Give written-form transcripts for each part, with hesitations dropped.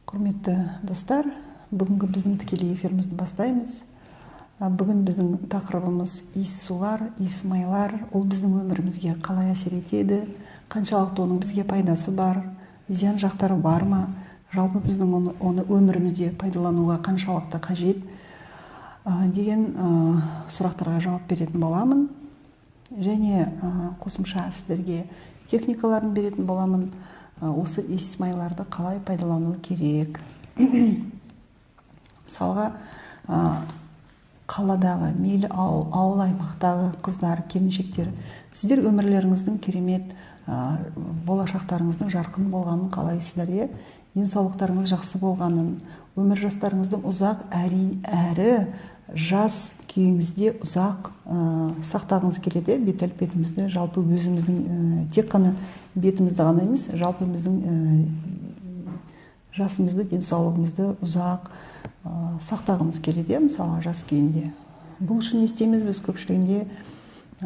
Құрметті достар, бүгінгі біздің тікелей эфирімізді бастаймыз. Бүгін біздің тақырыбымыз иіс сулар, иіс майлар. Ол біздің өмірімізге қалай әсер етеді, қаншалықты оның бізге пайдасы бар, зиян жақтары бар ма, жалпы біздің оны өмірімізде пайдалануға қаншалықты қажет деген сұрақтарға жауап беретін боламын. Және қосымша сіздерге техникаларын беретін боламын, осы иіс майларды қалай пайдалану керек. Мысалға, қаладағы, мейлі ауыл аймақтағы қыздар, келіншектер, сіздер өмірлеріңіздің керемет, болашақтарыңыздың жарқын болғанын қалайсыздар, е? Денсаулықтарыңыз жақсы болғанын, өмір жастарыңыздың ұзақ әрі жас күйіңізде ұзақ сақтағыңыз келеді, бет әлпетімізді, жалпы өзіміздің тек қана бетімізді ғана емес, жалпы біздің жасымызды, денсаулығымызды ұзақ сақтағымыз келеді, мысалға жас күйінде. Бұл үшін не істейміз? Біз көпшілігінде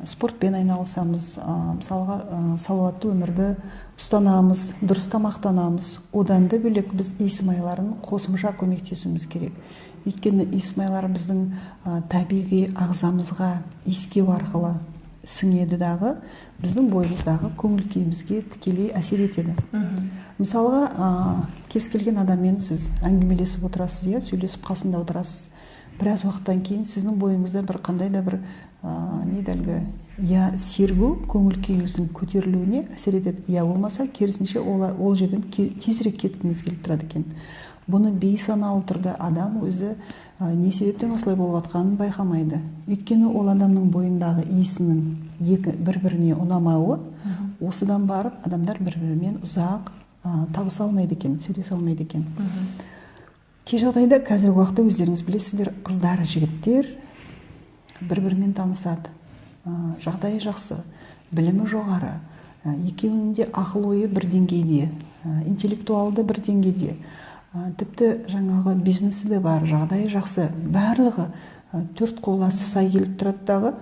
спортпен айналысамыз, мысалға салауатты өмірді ұстанамыз, дұрыс тамақтанамыз. Одан да бөлек біз иіс майларын қосымша көмектесуіміз керек. Өйткені иіс майлары біздің табиғи ағзамызға иіскеу арқылы сіңеді дағы, біздің бойымыздағы көңіл күйімізге тікелей әсер етеді. Мысалға, кез келген адаммен сіз әңгімелесіп отырасыз, иә, сөйлесіп қасында отырасыз. Біраз уақыттан кейін сіздің бойыңызда бір қандай да бір не я сергу, көңіл күйіңіздің көтерілуіне әсер етеді. Я болмаса керісінше ол жерден тезірек кеткіңіз келіп тұрады екен. Бұны бейсаналы түрде адам өзі не себептен осылай болып жатқанын байқамайды. Өйткені ол адамның бойындағы иісінің екі бір-біріне ұнамауы, осыдан барып адамдар бір-бірімен ұзақ табыса алмайды екен, сөйлесе алмайды екен. Кей жағдайда қазіргі уақытта өздеріңіз білесіздер, қыздар, жігіттер бір-бірімен танысады. Жағдайы жақсы, білімі жоғары, екеуінің де ақыл ойы бір деңгейде, интеллектуалды бір деңгейде, тіпті жаңағы бизнесі де бар, жағдайы жақсы, барлығы төрт қоласы сай келіп тұрады дағы,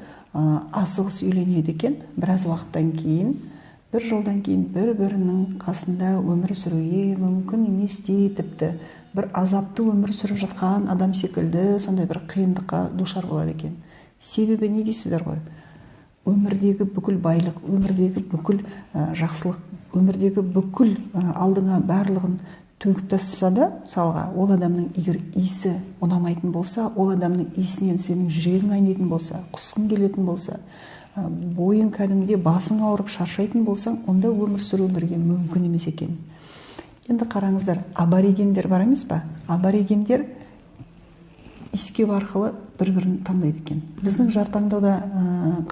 асығыс үйленеді екен. Біраз уақыттан кейін, бір жылдан кейін бір-бірінің қасында өмір сүруге мүмкін емес те, тіпті бір азапты өмір сүріп жатқан адам секілді сондай бір қиындыққа душар болады екен. Себебі не дейсіздер ғой? Өмірдегі бүкіл байлық, өмірдегі бүкіл жақсылық, өмірдегі бүкіл алдыңа барлығын төгіп тастаса да, мысалға, ол адамның егер иісі ұнамайтын болса, ол адамның иісінен сенің жүрегің айнитын болса, құсқың келетін болса, бойың кәдімгідей басың ауырып шаршайтын болсаң, онда өмір сүру бірге мүмкін емес екен. Енді қараңыздар, аборигендер бар емес па? Аборигендер иіскеу арқылы бір-бірін таңдайды екен. Біздің жар таңдауда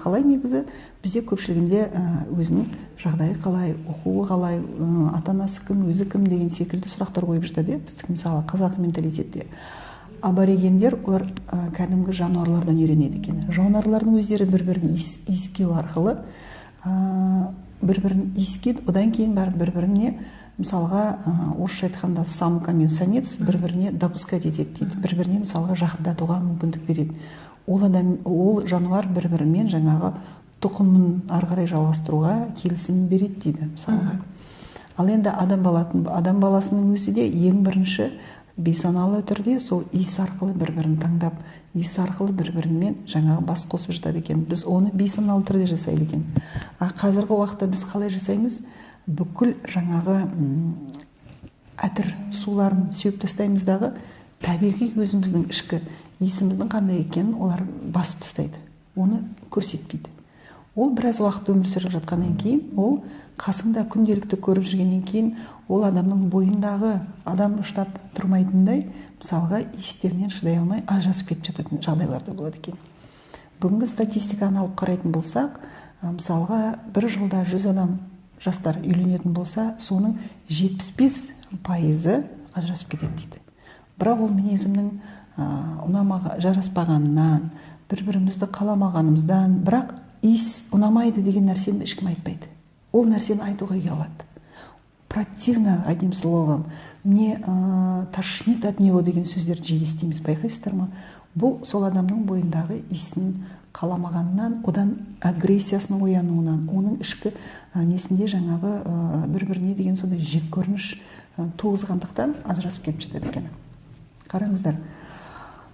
қалай негізі? Бізде көпшілігінде өзінің жағдайы қалай, оқуы қалай, ата-анасы кім, өзі кім деген секілді сұрақтар қойып жатады. Біздің мысалы қазақ менталитетте. Аборигендер олар кәдімгі жануарлардан үйренеді екен. Жануарлардың өздері бір-бірін иіскеу арқылы бір-бірін иіскейді, одан кейін барып бір-біріне, мысалға, орысша айтқанда самка мен самец бір-біріне допускать етеді дейді. Бір-біріне мысалға жақындатуға мүмкіндік береді. Ол адам, ол жануар бір-бірімен жаңағы тұқымын ары қарай жалғастыруға келісім береді дейді мысалға. Ал енді адам баласының өзі де ең бірінші бейсаналы түрде сол иіс арқылы бір-бірін таңдап, иіс арқылы бір-бірімен жаңағы бас қосып жатады екен. Біз оны бейсаналы түрде жасайды екен. А қазіргі уақытта біз қалай жасаймыз? Бүкіл жаңағы әтір суларын сеуіп тастаймыз дағы, табиғи өзіміздің ішкі иісіміздің қандай екенін олар басып тастайды, оны көрсетпейді. Ол біраз уақыт өмір сүріп жатқаннан кейін, ол қасыңда күнделікті көріп жүргеннен кейін, ол адамның бойындағы адам ұштап тұрмайтындай, мысалға, иістерінен шыдай алмай ажырасып кетіп жататын жағдайлар да болады екен. Бүгінгі статистиканы алып қарайтын болсақ, мысалға, бір жылда 100 адам жастар үйленетін болса, соның 75% ажырасып кетеді дейді. Бірақ ол мінезімнің ұнамаға, жараспағанынан, бір-бірімізді қаламағанымыздан, бірақ иіс ұнамайды деген нәрсені ешкім айтпайды. Ол нәрсені айтуға ұялады. Противно, одним словом, мне тошнит от него деген сөздерді жиі естиміз, байқайсыздар ма? Бұл сол адамның бойындағы иісін қаламағаннан, одан агрессиясының оянуынан, оның ішкі несінде жаңағы бір-біріне деген сондай жеккөрініш туғызғандықтан ажырасып кетіп жатады екен. Қараңыздар.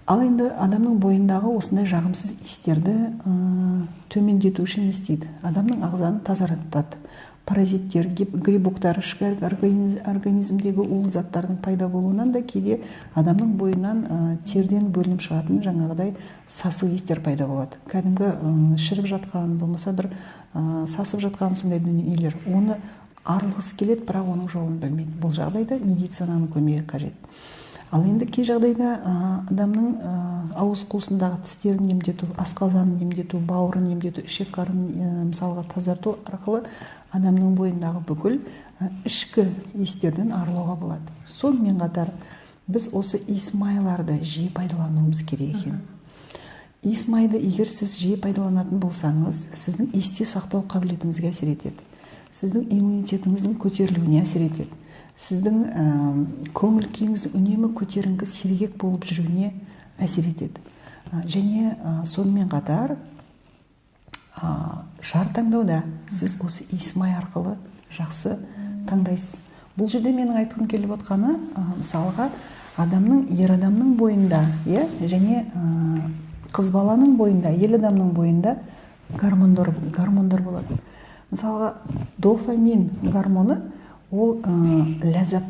Ал енді адамның бойындағы осындай жағымсыз иістерді төмендету үшін не істейді? Адамның ағзаны тазартады. Паразиттер, грибоктар, ішкі организмдегі улы заттардың пайда болуынан да кейде адамның бойынан терден бөлініп шығатын жаңағыдай сасық иістер пайда болады. Кәдімгі шіріп жатқан, болмаса бір сасып жатқан сондай дүниелер. Оны арылғысы келеді, бірақ оның жолын білмейді. Бұл жағдайда медицинаның көмегі қажет. Ал енді кей жағдайда адамның ауыз қуысындағы тістерін емдету, асқазанын емдету, бауырын емдету, ішек қарнын мысалға тазарту арқылы адамның бойындағы бүкіл ішкі иістерден арылуға болады. Сонымен қатар біз осы иіс майларды жиі пайдалануымыз керек екен. Иіс майды егер сіз жиі пайдаланатын болсаңыз, сіздің есте сақтау қабілетіңізге әсер етеді. Сіздің иммунитетіңіздің көтерілуіне әсер етеді. Сіздің көңіл күйіңіздің үнемі көтеріңкі, сергек болып жүруіне әсер етеді. Және сонымен қатар жар таңдауда сіз осы иіс май арқылы жақсы таңдайсыз. Бұл жерде менің айтқым келіп отқаны, мысалға, адамның, ер адамның бойында, және қыз баланың бойында, әйел адамның бойында гормондар болады. Мысалға, дофамин гормоны ол ләззат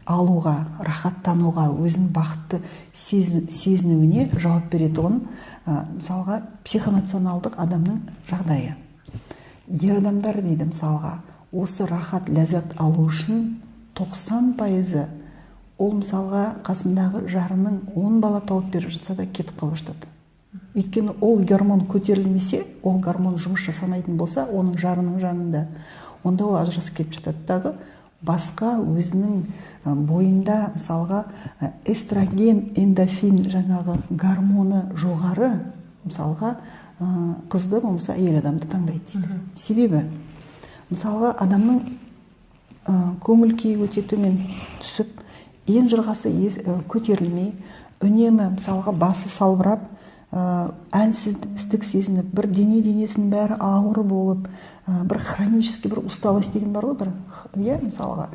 алуға, рахаттануға, өзін бақытты сезінуіне жауап беретұғын, мысалға, психоэмоционалдық адамның жағдайы. Ер адамдар дейді, мысалға, осы рахат, ләззат алу үшін 90% ол, мысалға, қасындағы жарының 10 бала тауып беріп жатса да кетіп қалып жатады. Өйткені ол гормон көтерілмесе, ол гормон жұмыс жасамайтын болса, оның жарының жанында, онда ол ажырасып кетіп жатады дағы, басқа өзінің бойында, мысалға, эстроген, эндорфин жаңағы гормоны жоғары, мысалға, қызды болмаса әйел адамды таңдайды дейді. Себебі, мысалға, адамның көңіл күйі өте төмен түсіп, ең жырғасы көтерілмей, үнемі, мысалға, басы салбырап, әлсіздік сезініп, бір денесінің бәрі ауыр болып, бір хронический бір усталость деген бар ғой, бір, мысалға,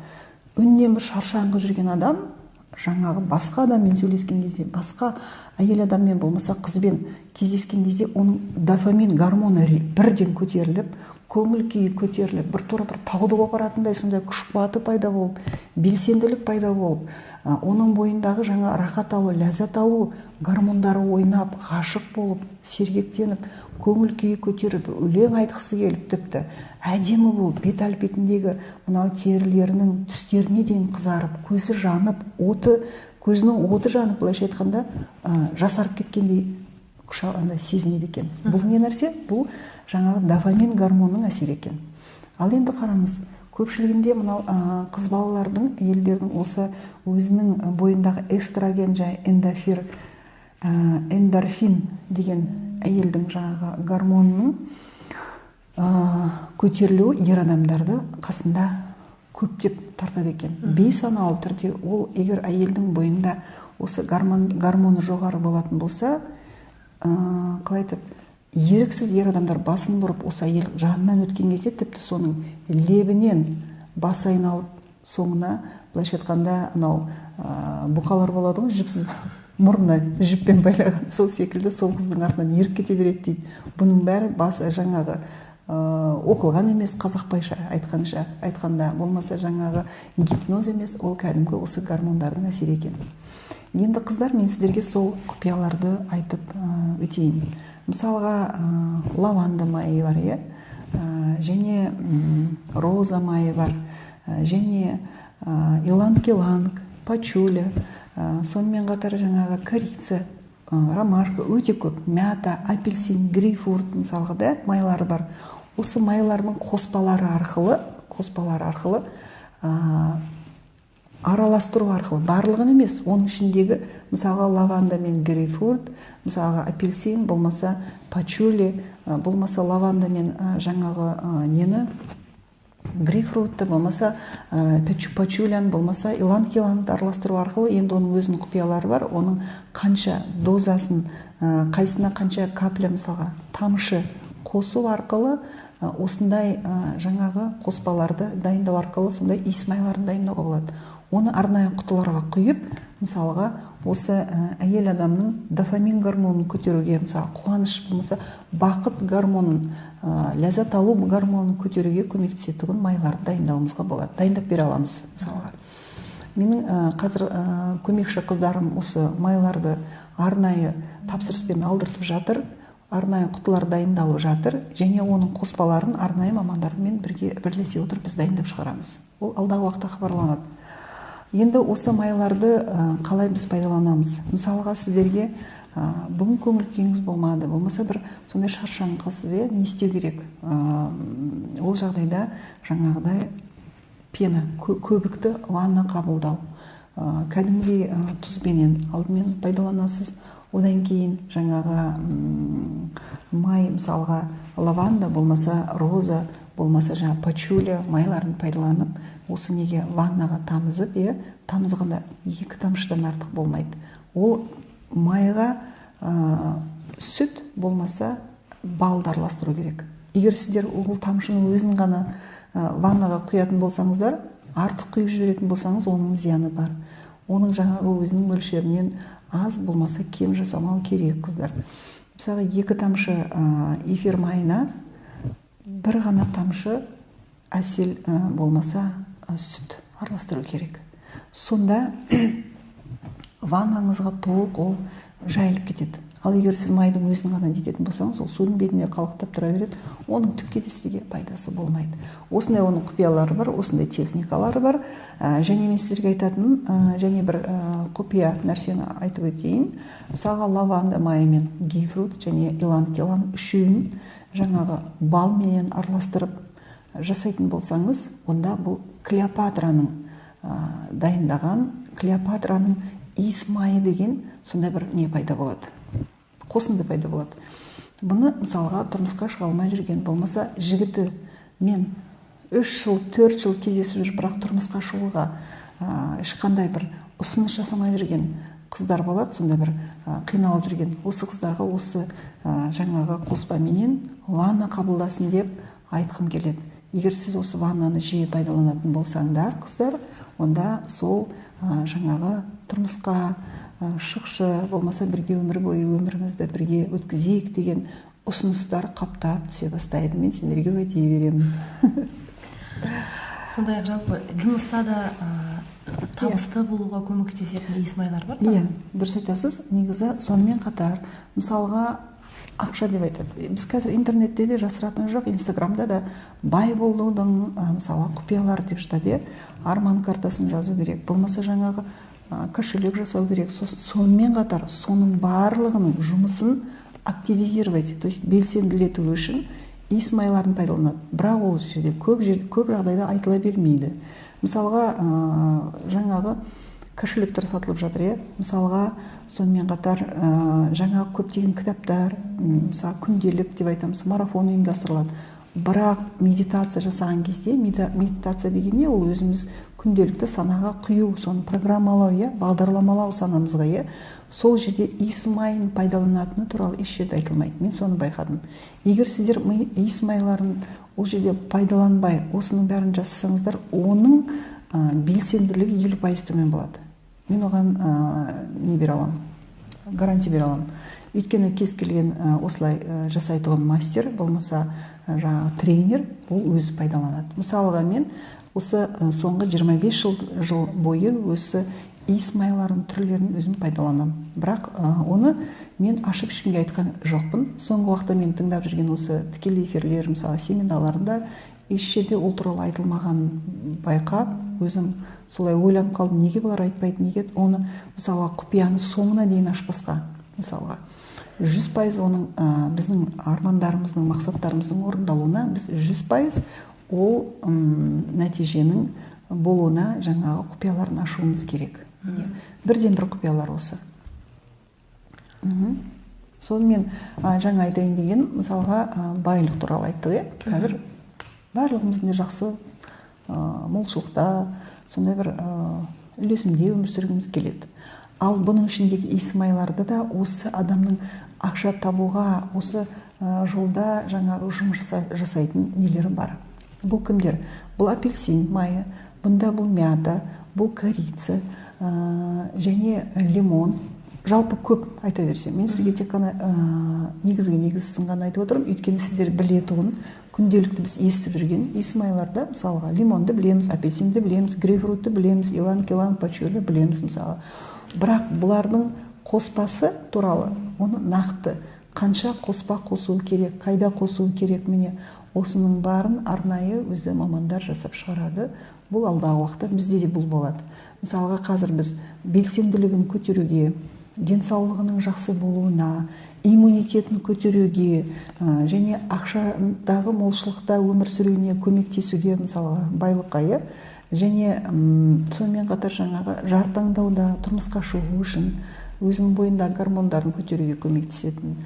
үнемі шаршаңқы жүрген адам, жаңағы басқа адаммен сөйлескен кезде, басқа әйел адаммен болмаса қызбен кездескен кезде оның дофамин гормоны бірден көтеріліп, көңіл күйі көтеріліп, бір тура бір тауды қопаратындай сондай күш қуаты пайда болып, белсенділік пайда болып, оның бойындағы жаңа рахат алу, ләззат алу гормондары ойнап, ғашық болып, сергектеніп, көңіл күйі көтеріп, өлең айтқысы келіп, тіпті әдемі болып, бет әлпетіндегі мынау терілерінің түстеріне дейін қызарып, көзі жанып, оты, көзінің оты жанып, былайша айтқанда, жасарып кеткендей күш сезінеді екен. Бұл не нәрсе? Бұл жаңағы дофамин гормонының әсері екен. Ал енді қараңыз, көпшілігінде мынау қыз балалардың, әйелдердің осы өзінің бойындағы эстроген және эндорфин деген әйелдің жаңағы гормонының көтерілуі ер адамдарды қасында көптеп тартады екен. Бейсаналы түрде ол егер әйелдің бойында осы гормоны жоғары болатын болса, қалай айтады, еріксіз ер адамдар басын бұрып, осы әйел жанынан өткен кезде тіпті соның лебінен бас айналып, соңына, былайша айтқанда, анау бұқалар болады ғой, жіпсіз мұрнына жіппен байлаған, сол секілді сол қыздың артынан еріп кете береді дейді. Бұның бәрі бас жаңағы оқылған емес, қазақбайша айтқанда, болмаса жаңағы гипноз емес, ол кәдімгі осы гормондардың әсері екен. Енді қыздар, мен сіздерге сол құпияларды айтып өтейін. Мысалға, лаванда майы бар, және роза майы бар, және иланг-иланг, пачуля, сонымен қатар жаңағы корица, ромашка, өте көп, мята, апельсин, грейпфрут, мысалға да майлары бар. Осы майлардың қоспалары арқылы араластыру арқылы, барлығын емес, оның ішіндегі, мысалға, лаванда мен грейпфрут, мысалға, апельсин, болмаса пачули, болмаса лаванда мен жаңағы нені, Грейпфрутты, болмаса пачуляны, болмаса иланг-илангты араластыру арқылы, енді оның өзінің құпиялары бар, оның қанша дозасын, қайсына қанша капля, мысалға, тамшы қосу арқылы осындай жаңағы қоспаларды дайындау арқылы сондай иіс майларын дайындауға болады. Оны арнайы құтыларға құйып, мысалға, осы әйел адамның дофамин гормонын көтеруге, мысалы, қуаныш болмаса бақыт гормонын, ләззат алу гормонын көтеруге көмектесетұғын майларды дайындауымызға болады, дайындап бере аламыз. Мысалға, менің қазір көмекші қыздарым осы майларды арнайы тапсырыспен алдыртып жатыр, арнайы құтылар дайындалып жатыр, және оның қоспаларын арнайы мамандармен бірге бірлесе отырып біз дайындап шығарамыз. Ол алдағы уақытта хабарланады. Енді осы майларды қалай біз пайдаланамыз? Мысалға, сіздерге бүгін көңіл күйіңіз болмады, болмаса бір сондай шаршаңқысыз, иә, не істеу керек? Ол жағдайда жаңағыдай пена, көбікті ванна қабылдау. Кәдімгідей тұзбенен алдымен пайдаланасыз, одан кейін жаңағы май, мысалға, лаванда, болмаса роза, болмаса жаңа пачуля майларын пайдаланып, осы неге ваннаға тамызып, иә, тамызғанда 2 тамшыдан артық болмайды. Ол майға сүт болмаса балды араластыру керек. Егер сіздер ол тамшының өзін ғана ваннаға құятын болсаңыздар, артық құйып жіберетін болсаңыз, оның зияны бар. Оның жаңағы өзінің мөлшерінен аз болмаса кем жасамау керек, қыздар. Мысалға, 2 тамшы эфир майына бір ғана тамшы әсел болмаса сүт араластыру керек. Сонда ваннаңызға толық ол жайылып кетеді. Ал егер сіз майдың өзін ғана дететін болсаңыз, ол судың бетінде қалықтап тұра береді, оның түкке де сізге пайдасы болмайды. Осындай оның құпиялары бар, осындай техникалары бар. Және мен сіздерге айтатыным, және бір құпия нәрсені айтып өтейін. Мысалға, лаванда майы мен грейпфрут және иланг-иланг үшеуін жаңағы балменен араластырып жасайтын болсаңыз, онда бұл Клеопатраның дайындаған, Клеопатраның иіс майы деген сондай бір не пайда болады, қосынды пайда болады. Бұны, мысалға, тұрмысқа шыға алмай жүрген, болмаса жігіті мен 3 жыл, 4 жыл кездесіп жүріп, бірақ тұрмысқа шығуға ешқандай бір ұсыныс жасамай жүрген қыздар болады, сондай бір қиналып жүрген. Осы қыздарға осы жаңағы қоспаменен ванна қабылдасын деп айтқым келеді. Егер сіз осы ваннаны жиі пайдаланатын болсаңдар, қыздар, онда сол жаңағы тұрмысқа шықшы, болмаса бірге өмір бойы өмірімізді бірге өткізейік деген ұсыныстар қаптап түсе бастайды. Мен сендерге уәде беремін. Сондай-ақ жалпы жұмыста да табысты болуға көмектесетін иіс майлар бар ба? Иә, дұрыс айтасыз. Негізі сонымен қатар, мысалға, ақша деп айтады. Біз қазір интернетте де жасыратын жоқ, Инстаграмда да бай болудың, мысалы, құпиялары деп жатады, иә? Арман картасын жазу керек, болмаса жаңағы кошелек жасау керек. Сонымен қатар соның барлығының жұмысын активизировать, то есть белсенділету үшін иіс майларын пайдаланады. Бірақ ол жерде көп жағдайда айтыла бермейді. Мысалға, жаңағы кошелектер сатылып жатыр, иә? Мысалға, сонымен қатар жаңағы көптеген кітаптар, мысалы, күнделік деп айтамыз, марафон ұйымдастырылады. Бірақ медитация жасаған кезде, медитация деген не? Ол өзіміз күнделікті санаға құю, соны программалау, иә, бағдарламалау санамызға, иә. Сол жерде иіс майын пайдаланатыны туралы еш жерде айтылмайды. Мен соны байқадым. Егер сіздер иіс майларын ол жерде пайдаланбай, осының бәрін жасасаңыздар, оның белсенділігі 50% төмен болады. Мен оған не бере аламын, гарантия бере аламын. Өйткені кез келген осылай жасайтұғын мастер, болмаса жаңағы тренер, ол өзі пайдаланады. Мысалға, мен осы соңғы 25 жыл бойы осы иіс майларының түрлерін өзім пайдаланамын. Бірақ оны мен ашып ешкімге айтқан жоқпын. Соңғы уақытта мен тыңдап жүрген осы тікелей эфирлер, мысалы, семинарларында еш жерде ол туралы айтылмағанын байқап, өзім солай ойланып қалдым, неге бұлар айтпайды, неге оны, мысалға, құпияны соңына дейін ашпасқа, мысалға. 100% оның біздің армандарымыздың, мақсаттарымыздың орындалуына біз 100% ол нәтиженің болуына жаңағы құпияларын ашуымыз керек. Бірден бір құпиялар осы. Сонымен жаңа айтайын деген, мысалға, байлық туралы айттық, иә? Қазір барлығымыздың де жақсы молшылықта, сондай бір үйлесімде өмір сүргіміз келеді. Ал бұның ішіндегі иіс майларды да осы адамның ақша табуға, осы жолда жаңағы жұмыс жасайтын нелері бар. Бұл кімдер? Бұл апельсин майы, бұнда бұл мята, бұл корица, және лимон. Жалпы көп айта берсем, мен сізге тек қана негізгі негізгісін ғана айтып отырмын, өйткені сіздер білетұғын, күнделікті біз естіп жүрген иіс майларда, мысалға, лимонды білеміз, апельсинді білеміз, грейпфрутты білеміз, иланг-иланг, пачули білеміз, мысалы. Бірақ бұлардың қоспасы туралы, оны нақты қанша қоспа қосу керек, қайда қосу керек, міне осының барын арнайы өзі мамандар жасап шығарады. Бұл алдағы уақытта бізде де бұл болады. Мысалға, қазір біз белсенділігін көтеруге, денсаулығының жақсы болуына, иммунитетін көтеруге, және ақшадағы молшылықта өмір сүруіне көмектесуге, мысалға, байлыққа, иә, және сонымен қатар жаңағы жар таңдауда, тұрмысқа шығу үшін өзінің бойындағы гормондарын көтеруге көмектесетін.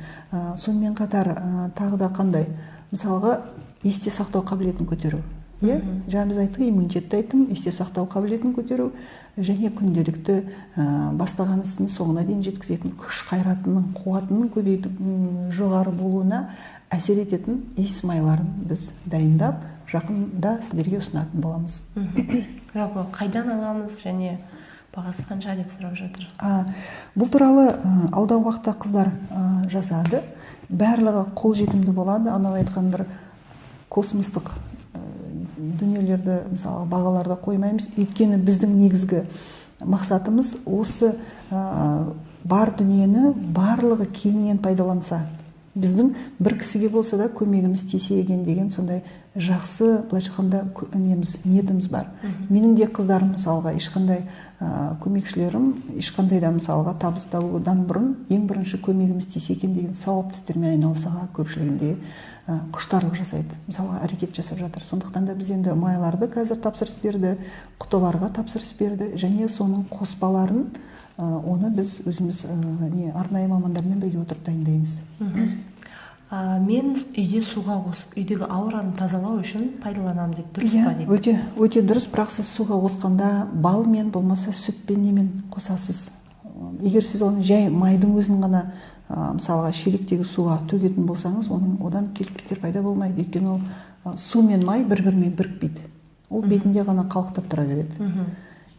Сонымен қатар тағы да қандай, мысалға, есте сақтау қабілетін көтеру. Иә, жаңа біз айттық, иммунитетті айттым, есте сақтау қабілетін көтеру және күнделікті бастаған ісін соңына дейін жеткізетін күш қайратының, қуатының көбейту, жоғары болуына әсер ететін иіс майларын біз дайындап, жақында сіздерге ұсынатын боламыз. Жалпы қайдан аламыз және бағасы қанша деп сұрап жатыр. Бұл туралы алдағы уақытта қыздар жазады. Барлығы қолжетімді болады. Анау айтқан бір космостық дүниелерді, мысалы, бағаларды қоймаймыз. Өйткені біздің негізгі мақсатымыз осы бар дүниені барлығы кеңінен пайдаланса, біздің бір кісіге болса да көмегіміз тисе екен деген сондай жақсы, былайша айтқанда, неміз, ниетіміз бар. Менің де қыздарым, мысалға, ешқандай көмекшілерім, ешқандай да, мысалға, табыс табудан бұрын ең бірінші көмегіміз тисе екен деген сауапты істермен айналысуға көпшілігінде құштарлық жасайды, мысалға, әрекет жасап жатыр. Сондықтан да біз енді майларды қазір тапсырыс берді, құтыларға тапсырыс берді және соның қоспаларын, оны біз өзіміз не арнайы мамандармен бірге отырып дайындаймыз. Мен үйде суға қосып, үйдегі аураны тазалау үшін пайдаланамын деп, дұрыс па дейді? Өте, өте дұрыс, бірақ сіз суға қосқанда балмен, болмаса сүтпен немен қосасыз. Егер сіз оны жай майдың өзін ғана, мысалға, шелектегі суға төгетін болсаңыз, оның одан келіп-кетер пайда болмайды. Өйткені ол су мен май бір-бірімен бірікпейді. Ол бетінде ғана қалықтап тұра береді.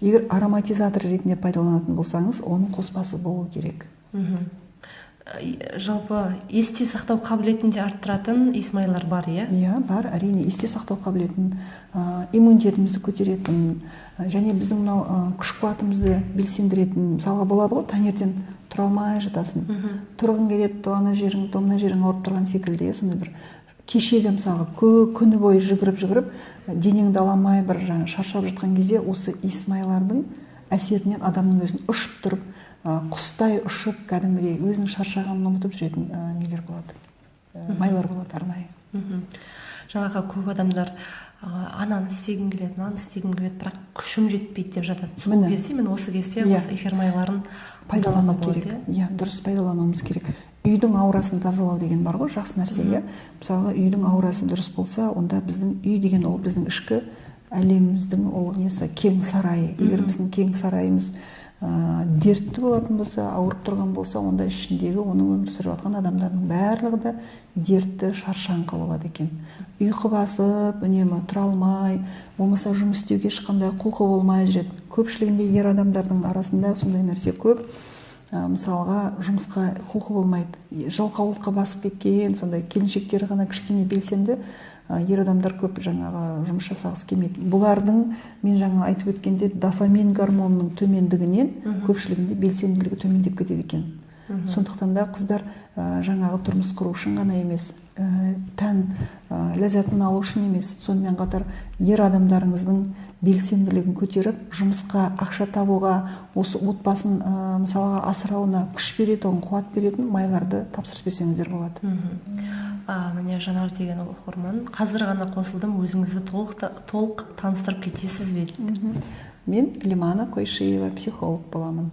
Егер ароматизатор ретінде пайдаланатын болсаңыз, оның қоспасы болу керек. Жалпы есте сақтау қабілетін де арттыратын иіс майлар бар, иә? Иә, бар, әрине, есте сақтау қабілетін, иммунитетімізді көтеретін, және біздің мынау күш қуатымызды белсендіретін. Мысалға, болады ғой, таңертең тұра алмай жатасың. Тұрғың келеді, то ана жерің, то мына жерің ауырып тұрған секілді, сондай бір кешегі, мысалға, күні бойы жүгіріп-жүгіріп, денеңді ала алмай бір жаңа шаршап жатқан кезде осы иіс майлардың әсерінен адамның өзін ұшып тұрып, құстай ұшып, кәдімгідей өзінің шаршағанын ұмытып жүретін нелер болады, майлар болады арнайы. Жаңағы көп адамдар ананы істегім келеді, мынаны істегім келеді, бірақ күшім жетпейді деп жатады. Сол кезде мен осы кезде осы эфир майларын пайдалану керек. Иә, дұрыс пайдалануымыз керек. Үйдің аурасын тазалау деген бар ғой, жақсы нәрсе, иә. Мысалға, үйдің аурасы дұрыс болса, онда біздің үй деген ол біздің ішкі әлеміміздің ол несі, кең сарайы. Егер біздің кең сарайымыз дертті болатын болса, ауырып тұрған болса, онда ішіндегі оның өмір сүріп жатқан адамдардың барлығы да дертті, шаршаңқы болады екен. Ұйқы басып, үнемі тұра алмай, болмаса жұмыс істеуге ешқандай құлқы болмай жүреді. Көпшілігінде ер адамдардың арасында сондай нәрсе көп. Мысалға, жұмысқа құлқы болмайды, жалқаулыққа басып кеткен, сондай келіншектері ғана кішкене белсенді, ер адамдар көп жаңағы жұмыс жасағысы келмейді. Бұлардың, мен жаңа айтып өткенде, дофамин гормонының төмендігінен көпшілігінде белсенділігі төмендеп кетеді екен. Сондықтан да қыздар жаңағы тұрмыс құру үшін ғана емес, тән ләззатын алу үшін емес, сонымен қатар ер адамдарыңыздың белсенділігін көтеріп, жұмысқа, ақша табуға, осы отбасын мысалға асырауына күш беретін, қуат беретін майларды тапсырыс берсеңіздер болады. Міне, Жанар деген оқырман, қазір ғана қосылдым, өзіңізді толық таныстырып кетесіз бе? Мен Лимана Койшиева, психолог боламын.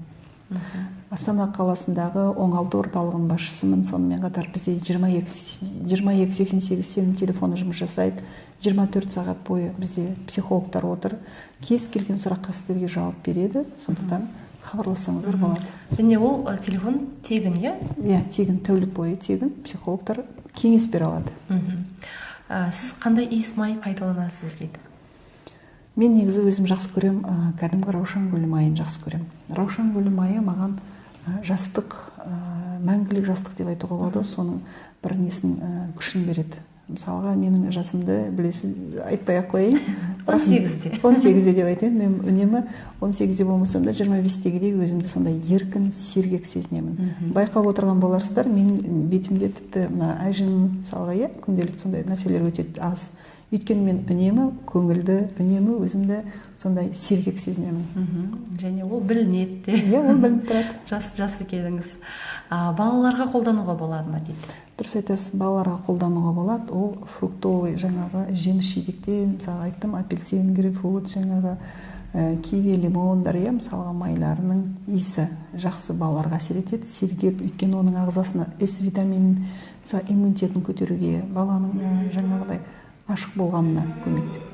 Астана қаласындағы оңалту орталығының басшысымын. Сонымен қатар бізде 22 88 сенім телефоны жұмыс жасайды. 24 сағат бойы бізде психологтар отыр. Кез келген сұраққа сіздерге жауап береді. Сондықтан хабарлассаңыздар болады. Және ол телефон тегін, иә? Иә, тегін, тәулік бойы тегін. Психологтар кеңес бере алады. Сіз қандай иіс май пайдаланасыз дейді? Мен негізі өзім жақсы көрем, кәдімгі раушан гүлі майын жақсы көрем. Раушан гүлі майы маған жастық, мәңгілік жастық деп айтуға болады, соның бір несін, күшін береді. Мысалға, менің жасымды білесіз, айтпай ақ қояйын. 18-де. 18-де деп айтайын. Мен үнемі 18-де болмасам да, 25-тегідей өзімді сондай еркін, сергек сезінемін. Байқап отырған боларсыздар, менің бетімде тіпті мына әжім, мысалға, иә, күнделікті сондай нәрселер өте аз, өйткені мен үнемі көңілді, үнемі өзімді сондай сергек сезінемін. Және ол білінеді де. Иә, ол білініп тұрады. Жас екеніңіз. Балаларға қолдануға болады ма дейді? Дұрыс айтасыз, балаларға қолдануға болады. Ол фруктовый, жаңағы жеміс жидектен, мысалға, айттым, апельсин, грейпфрут, жаңағы киви, лимондар, иә, мысалға, майларының иісі жақсы балаларға әсер етеді, сергек, өйткені оның ағзасына С витаминін, мысалы, иммунитетін көтеруге, баланың жаңағыдай ашық болғанына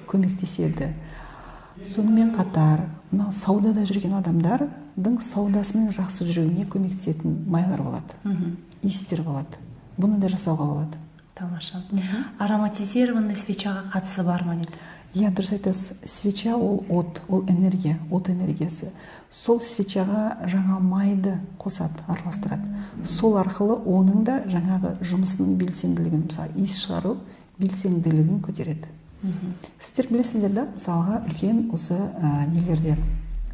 көмектеседі. Сонымен қатар мынау саудада жүрген адамдардың саудасының жақсы жүруіне көмектесетін майлар болады, иістер болады, бұны да жасауға болады. Тамаша. Ароматизированный свечаға қатысы бар ма дейді? Иә, дұрыс айтасыз. Свеча ол от, ол энергия, от энергиясы. Сол свечаға жаңа майды қосады, араластырады. Сол арқылы оның да жаңағы жұмысының белсенділігін, мысалы, иіс шығару белсенділігін көтереді. Сіздер білесіздер да, мысалға, үлкен осы нелерде,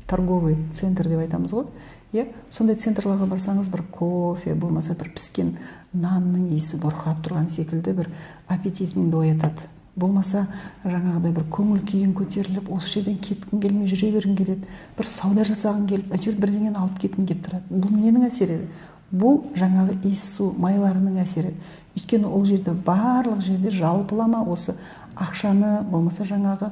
торговый центр деп айтамыз ғой, иә, сондай центрларға барсаңыз, бір кофе болмаса бір піскен нанның иісі бұрқырап тұрған секілді, бір аппетитіңді оятады, болмаса жаңағыдай бір көңіл күйің көтеріліп, осы жерден кеткің келмей, жүре бергің келеді, бір сауда жасағың келіп, әйтеуір бірдеңені алып кеткің келіп тұрады. Бұл ненің әсері? Бұл жаңағы иіссу майларының әсері, өйткені ол жерде, барлық жерде жалпылама осы ақшаны болмаса жаңағы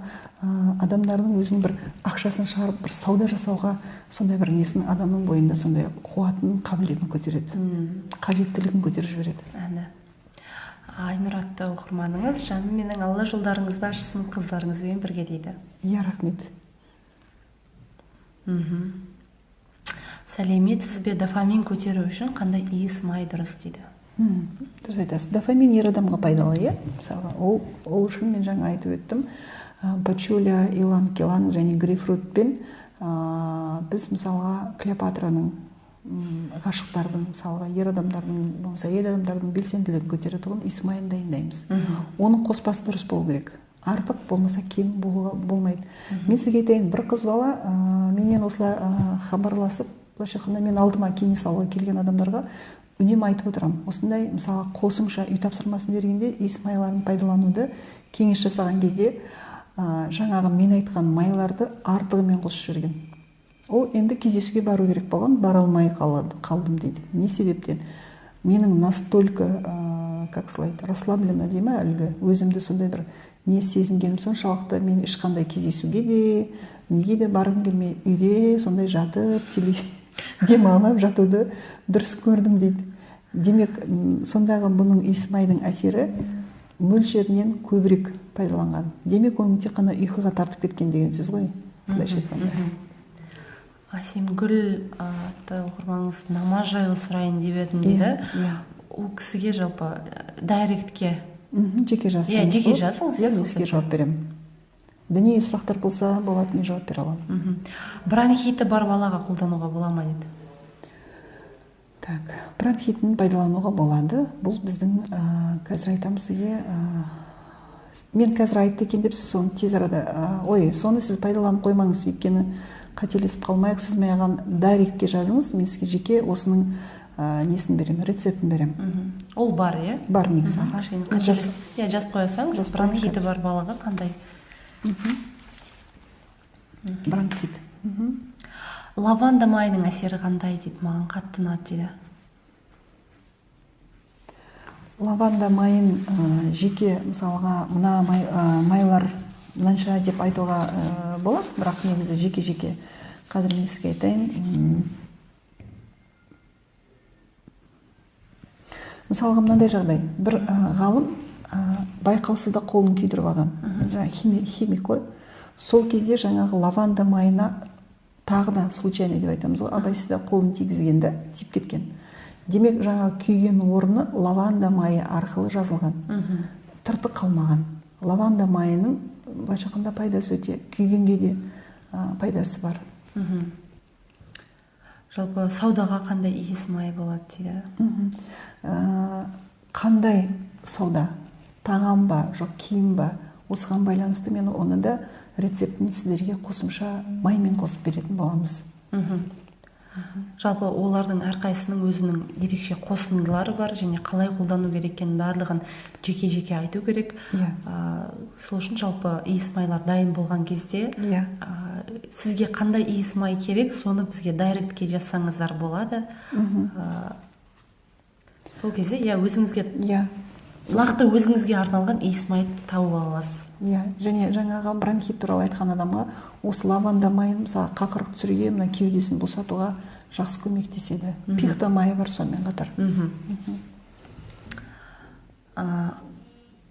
адамдардың өзінің бір ақшасын шығарып, бір сауда жасауға сондай бір несін, адамның бойында сондай қуатын, қабілетін көтереді, қажеттілігін көтеріп жібереді. Әне, Айнұр атты оқырманыңыз: «Жаным менің, Алла жолдарыңызды ашсын қыздарыңызбен бірге», – дейді. Иә, рахмет. «Сәлеметсіз бе, дофамин көтеру үшін қандай иіс май дұрыс?» – дейді. Дұрыс айтасыз. Дофамин ер адамға пайдалы, иә, мысалға, ол үшін мен жаңа айтып өттім, пачуля, иланг иланг және грейпфрутпен біз, мысалға, Клеопатраның, ғашықтардың, мысалға, ер адамдардың болмаса әйел адамдардың белсенділігін көтеретұғын иіс майын дайындаймыз. Оның қоспасы дұрыс болу керек, артық болмаса кем болуға болмайды. Мен сізге айтайын, бір қыз бала менен осылай хабарласып, былайша айтқанда, мен алдыма кеңес алуға келген адамдарға үнемі айтып отырамын. Осындай, мысалы, қосымша үй тапсырмасын бергенде, иіс майларын пайдалануды кеңес жасаған кезде, жаңағы мен айтқан майларды артығымен қосып жіберген. Ол енді кездесуге бару керек болған, бара алмай қалдым дейді. Не себептен? Менің настолько, как сказать, расслабленно дей ма, әлгі өзімді сондай бір не сезінгенім соншалықты, мен ешқандай кездесуге де, неге де барғым келмей, үйде сондай жатып, демалып жатуды дұрыс көрдім дейді. Демек, сондағы бұның иіс майдың әсері мөлшерінен көбірек пайдаланған. Демек, оның тек қана ұйқыға тартып кеткен деген сөз ғой, былайша айтқанда. Әсемгүл атты оқырманыңыз: «Намаз жайлы сұрайын деп едім», – дейді. Иә. Ол кісіге жалпы директке Жеке жазсаңыз Иә, жеке болады. жазыңыз, Иә, иә, мен сізге жауап беремін. Діни сұрақтар болса болады, мен жауап бере аламын. Бронхиті бар балаға қолдануға бола ма дейді. Так, бронхитін пайдалануға болады. Бұл біздің қазір айтамыз сізге, мен қазір айтты екен деп, сіз соны тез арада ой, соны сіз пайдаланып қоймаңыз, өйткені қателесіп қалмайық. Сіз маған директке жазыңыз, мен сізге жеке осының несін беремін, рецептін беремін. Ол бар, иә? Бар негізі, аха. Кішкене Мен иә, жазып қоя салыңыз. Жазып қояйын. Бронхиті бар балаға қандай? Бронхит. Лаванда майының әсері қандай дейді, маған қатты ұнады дейді. Лаванда майын жеке, мысалға, мына майлар мынанша деп айтуға болады, бірақ негізі жеке жеке қазір мен сізге айтайын. Мысалға мынандай жағдай, бір ғалым байқаусызда қолын күйдіріп алған, жаңағы химик қой. Сол кезде жаңағы лаванда майына тағы да случайно деп айтамыз ғой, абайсызда қолын тигізгенде тиіп кеткен. Демек, жаңағы күйген орны лаванда майы арқылы жазылған, тыртық қалмаған. Лаванда майының былайша айтқанда пайдасы өте, күйгенге де пайдасы бар. Жалпы саудаға қандай иіс май болады дейді? Қандай сауда? Тағам ба, жоқ киім ба? Осыған байланысты мен оны да рецептін сіздерге қосымша маймен қосып беретін боламыз. Жалпы олардың әрқайсысының өзінің ерекше қосындылары бар және қалай қолдану керек екенін барлығын жеке-жеке айту керек. Сол үшін жалпы иіс майлар дайын болған кезде сізге қандай иіс май керек, соны бізге дайректке жазсаңыздар болады. Сол кезде өзіңізге нақты өзіңізге арналған иіс майды тауып ала аласыз. Және жаңағы бронхит туралы айтқан адамға осы лаванда майын, мысалы, қақырық түсіруге, мына кеудесін босатуға жақсы көмектеседі. Пихта майы бар сонымен қатар.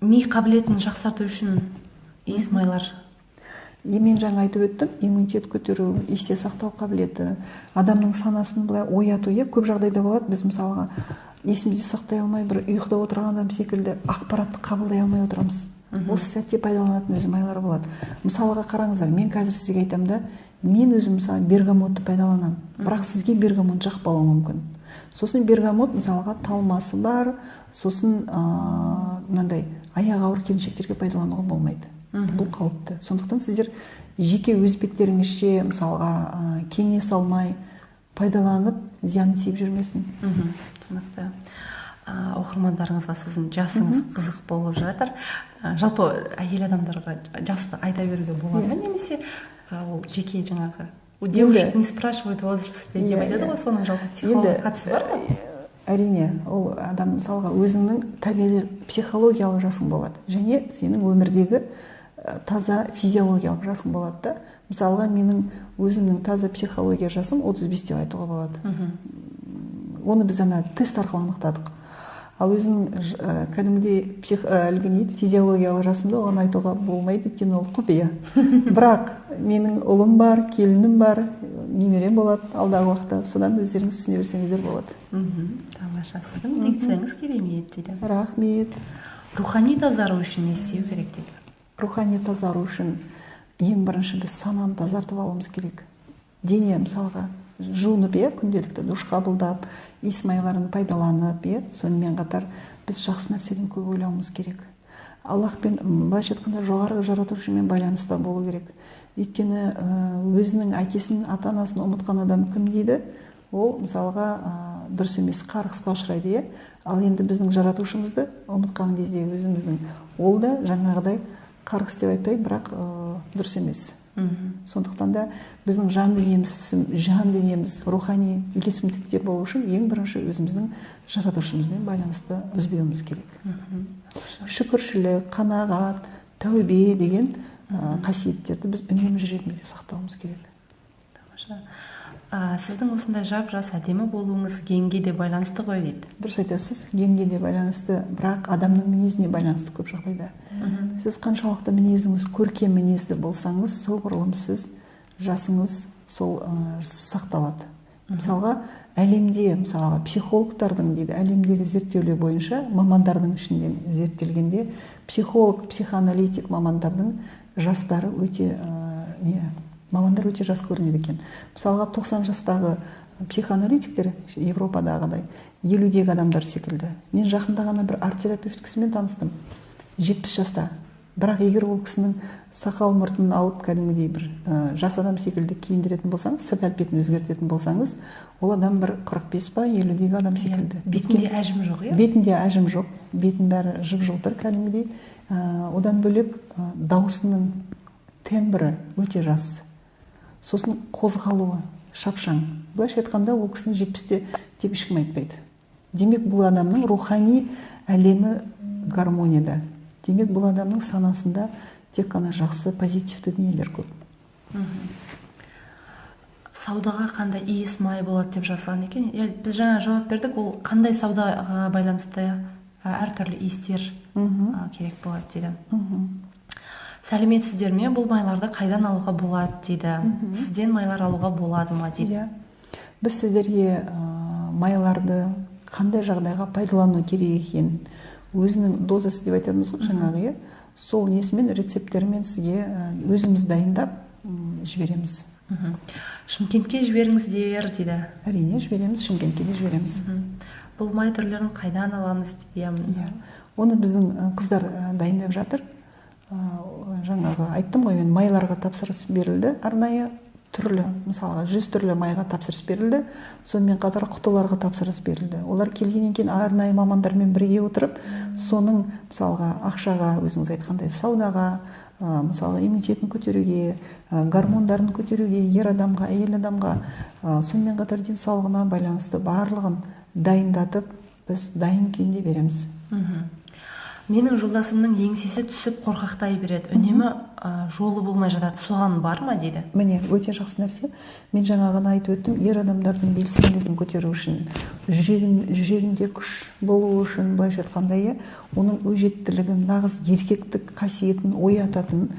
Ми қабілетін жақсарту үшін иіс майлар. Мен жаңа айтып өттім, иммунитет көтеру, есте сақтау қабілеті, адамның санасын былай ояту, көп жағдайда болады. Біз мысалға есімізде сақтай алмай, бір ұйқыда отырған адам секілді ақпаратты қабылдай алмай отырамыз. Осы сәтте пайдаланатын өзі майлар болады. Мысалға қараңыздар, мен қазір сізге айтамын да, мен өзім мысалы бергамотты пайдаланамын, бірақ сізге бергамот жақпауы мүмкін. Сосын бергамот мысалға талмасы бар, сосын мынандай аяғы ауыр келіншектерге пайдалануға болмайды. Бұл қауіпті. Сондықтан сіздер жеке өз беттеріңізше мысалға кеңес алмай пайдаланып зиян тиіп жүрмесін. Түсінікті. Оқырмандарыңызға сіздің жасыңыз қызық болып жатыр. Жалпы әйел адамдарға жасты айта беруге болады ма, немесе ол жеке жаңағы у девушек не спрашивают возраст деп айтады ғой, соның жалпы психологиялық қатысы бар ма? Әрине, ол адам мысалға өзіңнің табиғи психологиялық жасың болады және сенің өмірдегі таза физиологиялық жасың болады да. Мысалға менің өзімнің таза психология жасым 35 деп айтуға болады. Оны біз ана тест арқылы анықтадық. Ал өзімнің кәдімгідей физиологиялық жасымды оған айтуға болмайды, өйткені ол құпия. Бірақ менің ұлым бар, келінім бар, немерем болады алдағы уақытта. Содан өздеріңіз түсіне берсеңіздер болады. Тамаша, сіздің дикцияңыз керемет дейді. Рахмет. Рухани тазару үшін не істеу керек дейді? Рухани тазару үшін ең бірінші біз сананы тазартып алуымыз керек. Дене мысалға жуынып, күнделікті душ қабылдап, иіс майларын пайдаланып, сонымен қатар біз жақсы нәрседен көп ойлауымыз керек. Аллахпен, былайша айтқанда, жоғарғы жаратушымен байланыста болу керек. Өйткені өзінің әкесін, ата-анасын ұмытқан адам кім дейді? Ол мысалға дұрыс емес қарғысқа ұшырайды, Ал енді біздің жаратушымызды ұмытқан кезде өзіміздің, ол да жаңағыдай қарғыс деп айтпай, бірақ дұрыс емес. Сондықтан да біздің жан дүниеміз рухани үйлесімдікте болу үшін ең бірінші өзіміздің жаратушымызбен байланысты үзбеуіміз керек. Шүкіршілік, қанағат, тәубе деген қасиеттерді біз үнемі жүрегімізде сақтауымыз керек. Тамаша. Сіздің осындай жап-жас әдемі болуыңыз генге де байланысты ғой дейді. Дұрыс айтасыз, генге де байланысты, бірақ адамның мінезіне байланысты көп жағдайда. Сіз қаншалықты мінезіңіз көркем мінезді болсаңыз, соғұрлым сіз жасыңыз сол сақталады. Мысалға, әлемде, мысалға, психологтардың дейді, әлемдегі зерттеулер бойынша мамандардың ішінен зерттелгенде психолог, психоаналитик мамандардың жастары өте мамандар өте жас көрінеді екен. Мысалға, 90 жастағы психоаналитиктер Европадағыдай 50-дегі адамдар секілді. Мен жақында ғана бір арт-терапевт кісімен таныстым. 70 жаста. Бірақ егер ол кісінің сақал мұртын алып кәдімгідей бір жас адам секілді киіндіретін болсаңыз, сырт әлпетін өзгертетін болсаңыз, ол адам бір 45 па 50-дегі адам секілді. Бетінде әжім жоқ, иә? Бетінде әжім жоқ, бетінің бәрі жып-жылтыр кәдімгідей. Одан бөлек дауысының тембрі өте жас. Сосын қозғалуы шапшаң. Былайша айтқанда, ол кісіні 70-те деп ешкім айтпайды. Демек, бұл адамның рухани әлемі гармонияда. Демек, бұл адамның санасында тек қана жақсы, позитивті дүниелер көп. Саудаға қандай иіс май болады деп жазған екен. Біз жаңа жауап бердік, ол қандай саудаға байланысты әртүрлі иістер керек болады дейді. Сәлеметсіздер ме, бұл майларды қайдан алуға болады дейді. Сізден майлар алуға болады ма дейді. Біз сіздерге майларды қандай жағдайға пайдалану керек екенін, өзінің дозасы деп айтамыз ғой жаңағы, сол несімен, рецепттермен сізге өзіміз дайындап жібереміз. Шымкентке жіберіңіздер дейді. Әрине жібереміз, Шымкентке де жібереміз. Бұл май түрлерін қайдан аламыз дейді. Оны біздің қыздар дайындап жатыр. Жаңағы айттым ғой мен, майларға тапсырыс берілді арнайы, түрлі, мысалға 100 түрлі майға тапсырыс берілді, сонымен қатар құтыларға тапсырыс берілді. Олар келгеннен кейін арнайы мамандармен бірге отырып, соның мысалға ақшаға, өзіңіз айтқандай саудаға, мысалға иммунитетін көтеруге, гормондарын көтеруге, ер адамға, әйел адамға, сонымен қатар денсаулығына байланысты барлығын дайындатып, біз дайын күйінде береміз. Менің жолдасымның еңсесі түсіп қорқақтай береді, үнемі жолы болмай жатады, соған бар ма дейді. Міне, өте жақсы нәрсе. Мен жаңа ғана айтып өттім, ер адамдардың белсенділігін көтеру үшін, жүрегінде күш болуы үшін, былайша айтқанда, оның өжеттілігін, нағыз еркектік қасиетін оятатын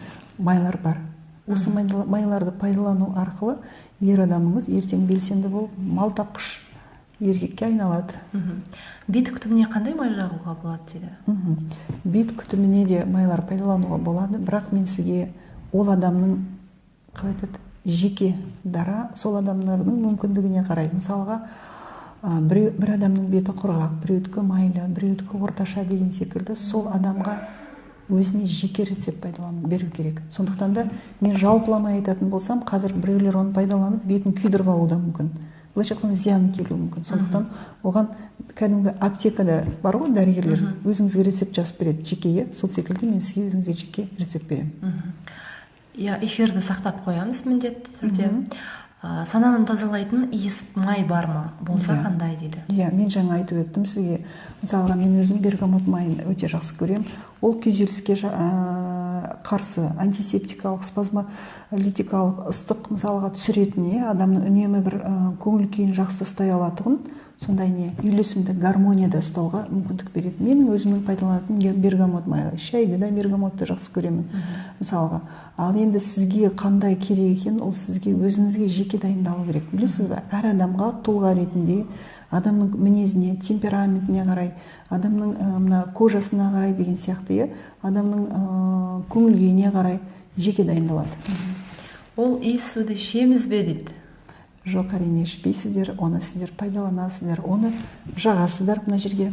майлар бар. Осы майларды пайдалану арқылы ер адамыңыз ертең белсенді болып, мал тапқыш еркекке айналады. Бет күтіміне қандай май жағуға болады дейді? Бет күтіміне де майлар пайдалануға болады, бірақ мен сізге ол адамның, қалай айтады, жеке дара, сол адамдардың мүмкіндігіне қарай. Мысалға, бір адамның беті құрғақ, біреудікі майлы, біреудікі орташа деген секілді, сол адамға өзіне жеке рецепт пайдалану беру керек. Сондықтан да мен жалпыламай айтатын болсам, қазір біреулер оны пайдаланып бетін күйдіріп алуы да мүмкін. Былайша айтқанда зияны келуі мүмкін. Сондықтан оған кәдімгі аптекада бар ғой дәрігерлер, өзіңізге рецепт жазып береді жеке, сол секілді мен сізге өзіңізге жеке рецепт беремін. Иә, эфирді сақтап қоямыз міндетті түрде. Сананы тазалайтын иіс май бар ма? Болса қандай дейді? Иә, мен жаңа айтып өттім сізге. Мысалға, мен өзім бергамот майын өте жақсы көремін. Ол күйзеліске қарсы, антисептикалық, спазмолитикалық, ыстық мысалға түсіретін, адамның үнемі бір көңіл күйін жақсы ұстай алатұғын, сондай не, үйлесімді гармонияда ұстауға мүмкіндік береді. Менің өзімнің пайдаланатын бергамот майы, шайды да бергамотты жақсы көремін мысалға. Ал енді сізге қандай керек екенін, ол сізге өзіңізге жеке дайындалу керек. Білесіз бе, әр адамға тұлға ретінде, адамның мінезіне, темпераментіне қарай, адамның мына кожасына қарай деген сияқты, адамның көңіл күйіне қарай жеке дайындалады. Ол иіс суды ішеміз бе дейді? Жоқ, әрине ішпейсіздер, оны сіздер пайдаланасыздар, оны жағасыздар мына жерге.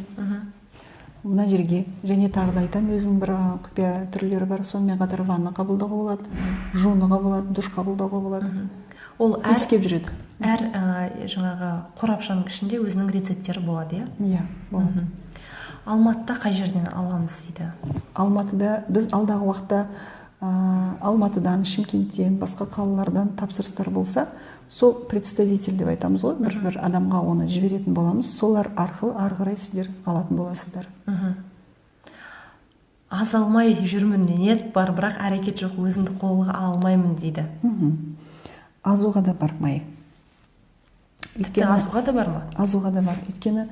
Мына жерге. Және тағы да айтамын, өзінің бір құпия түрлері бар, сонымен қатар ванна қабылдауға болады, жуынуға болады, душ қабылдауға болады. Ол иіскеп жүреді. Әр жаңағы қорапшаның ішінде өзінің рецепттері болады, иә? Иә, болады. Алматыда қай жерден аламыз дейді? Алматыда біз алдағы уақытта Алматыдан, Шымкенттен, басқа қалалардан тапсырыстар болса, сол представитель деп айтамыз ғой, бір адамға оны жіберетін боламыз, солар арқылы ары қарай сіздер алатын боласыздар. Аз алмай жүрмін, ниет бар, бірақ әрекет жоқ, өзімді қолға алмаймын дейді. Азуға да бар май. Тіпті азуға да бар ма? Азуға да бар. Өйткені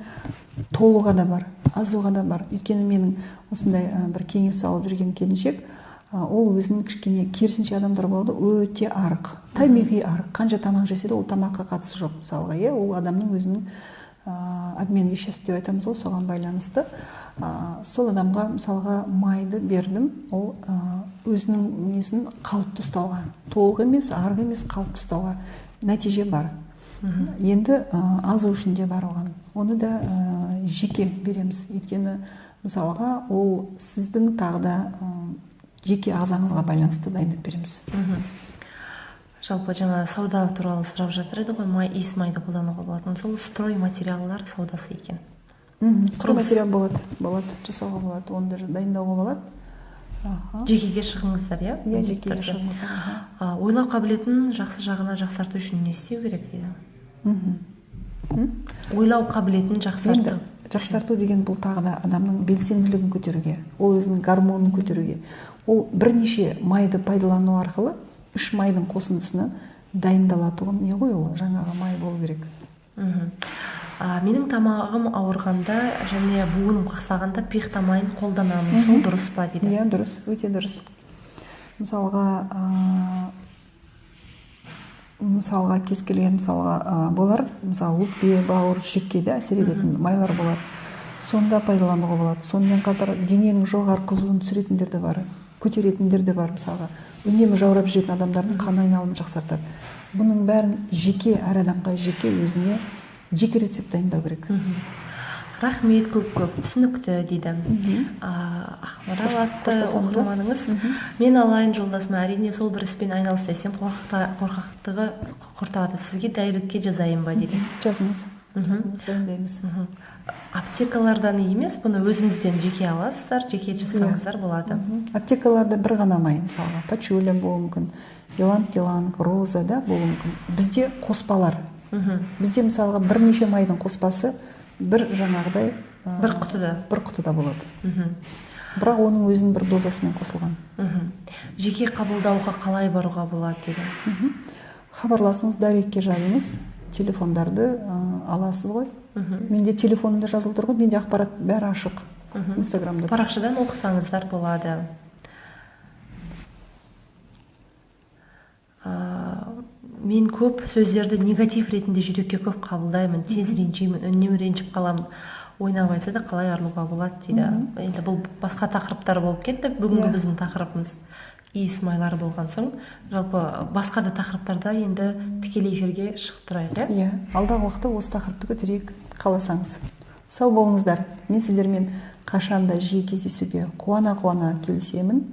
толуға да бар, азуға да бар. Өйткені менің осындай бір кеңес алып жүрген келіншек, ол өзінің кішкене керісінше адамдар болады, өте арық, табиғи арық. Қанша тамақ жесе де ол тамаққа қатысы жоқ мысалға, ол адамның өзінің обмен веществ деп айтамыз ғой, соған байланысты. Сол адамға мысалға майды бердім, ол өзінің несін қалыпты ұстауға, толық емес, арық емес, қалыпты ұстауға нәтиже бар. Енді азу үшін де бар оған. Оны да жеке береміз. Өйткені мысалға ол сіздің тағы да жеке ағзаңызға байланысты дайындап береміз. Жалпы жаңа сауда туралы сұрап жатыр еді ғой, май, иіс майды қолдануға болатын. Сол стройматериалдар саудасы екен. Стройматериал болады, жасауға болады, оны да дайындауға болады. Жекеге шығыңыздар, иә? Иә, жекеге шығыңыздар. Ойлау қабілетін жақсы жағына жақсарту үшін не істеу керек дейді? Ойлау қабілетін жақсарту. Жақсарту деген бұл тағы да адамның белсенділігін көтеруге, ол өзінің гормонын көтеруге. Ол бірнеше майды пайдалану арқылы, 3 майдың қосындысынан дайындалатұғын не ғой ол, жаңағы май болу керек. Менің тамағым ауырғанда және буыным қақсағанда пихта майын қолданамын. Сол дұрыс па дейді? Иә, дұрыс, өте дұрыс. Мысалға кез келген мысалға болар, мысалы өкпе, бауыр, жүрекке де әсер ететін майлар болады. Сонда пайдалануға болады. Сонымен қатар дененің жоғары қызуын түсіретіндер де бар, көтеретіндер де бар. Мысалға үнемі жаурап жүретін адамдардың қан айналымын жақсартады. Бұның бәрін жеке, әр адамға жеке өзіне жеке рецепт дайындау керек. Рахмет, көп-көп түсінікті дейді. Ақмарал атты оқырманыңыз. Мен алайын жолдасыма, әрине сол бір іспен айналыс десем, қорқақтығы құртады. Сізге дайректке жазайын ба дейді. Жазыңыз. Дайындаймыз. Аптекалардан емес, бұны өзімізден жеке аласыздар, жеке жасаңыздар болады. Аптекаларда бір ғана май, мысалға, пачуля болуы мүмкін, иланг-иланг, роза да болуы мүмкін. Бізде қоспалар. Бізде мысалға бірнеше майдың қоспасы бір жаңағыдай бір құтыда, бір құтыда болады. Бірақ оның өзінің бір дозасымен қосылған. Жеке қабылдауға қалай баруға болады деген? Хабарласыңыз, директке жазыңыз, телефондарды аласыз ғой. Менде телефонымда жазылып тұр ғой, менде ақпарат бәрі ашық. Инстаграмда. Парақшадан оқысаңыздар болады. Мен көп сөздерді негатив ретінде жүрекке көп қабылдаймын, тез ренжимін, үнемі ренжіп қаламын. Ойнап айтса да қалай арылуға болады дейді. Енді бұл басқа тақырыптар болып кетті. Бүгінгі біздің тақырыбымыз иіс майлары болған соң, жалпы басқа да тақырыптарда енді тікелей эфирге шығып тұрайық, иә? Иә, алдағы уақытта осы тақырыпты көтерейік, қаласаңыз. Сау болыңыздар. Мен сіздермен қашанда жиі кездесуге қуана-қуана келісемін.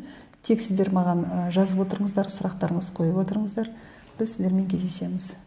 Тек сіздер маған жазып отырыңыздар, сұрақтарыңызды қойып отырыңыздар. Біз сіздермен кездесеміз.